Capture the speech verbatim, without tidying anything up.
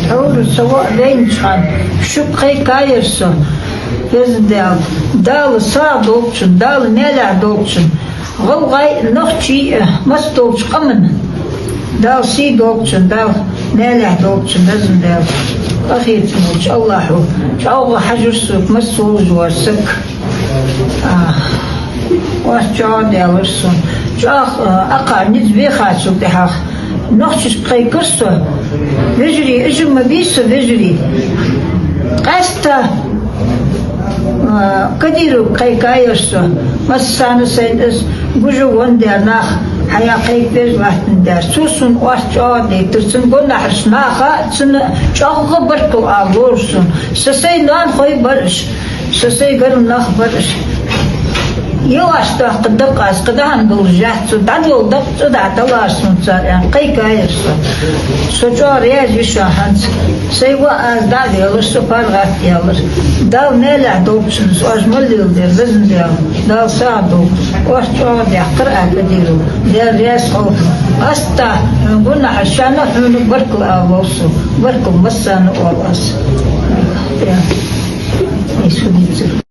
Хьура, са воӀ вейначхьан, шуга кхайкаяр со, Везан Даьла. Дала сагӀа долда шун, Дала маьлехь долда шун. ГӀалгӀай, нохчий, масса долча къаман Дала сий долда шун, Дала маьлехь долда шун, Везан Даьла. Къахетам болча АллахӀа чӀоагӀа хьажар сога, масса волаш вар саг. А, Оаш чӀоагӀа даьлар сона. ЧӀоагӀа, а, акхар низ вехачул тӀехьагӀа нохчашка кхайкар со. Вежарий, уж ма бий са вежарий. Къаьстта, а, Кадировга кхайкаяр со. Массана сайна из гуш а вендаь нах хьаяь кхайкабеш латтандаь. Цо сона Оаш чӀоагӀа дайтар. Цун гонахьарча наха, цунна чӀоагӀа баркал ала ловр сона. Са сай ноанахой бар уж. Са сайгара нах бар уж. Йоаш доккха дакъа аз, кхы дахьан долаш яц цо, дӀадола дакъа цӀа дӀа далар сона цар, аьнна, кхайкаяр со. Со чӀоагӀа раьза я шоана хӀанз. Сай воӀ аз дӀа а велар, со паргӀата а яьлар. Дала маьлехь долда шун, Оаш мел леладер, Везан Даьла. Дала сагӀа долда. Оаш чӀоагӀа даьккхар Ӏа, Кадиров. Даьла раьза хилва. Астагь, хьона гонахьарча наха, хьона баркал ала ловр сона. Баркал массана оал аз. Ай, судиться.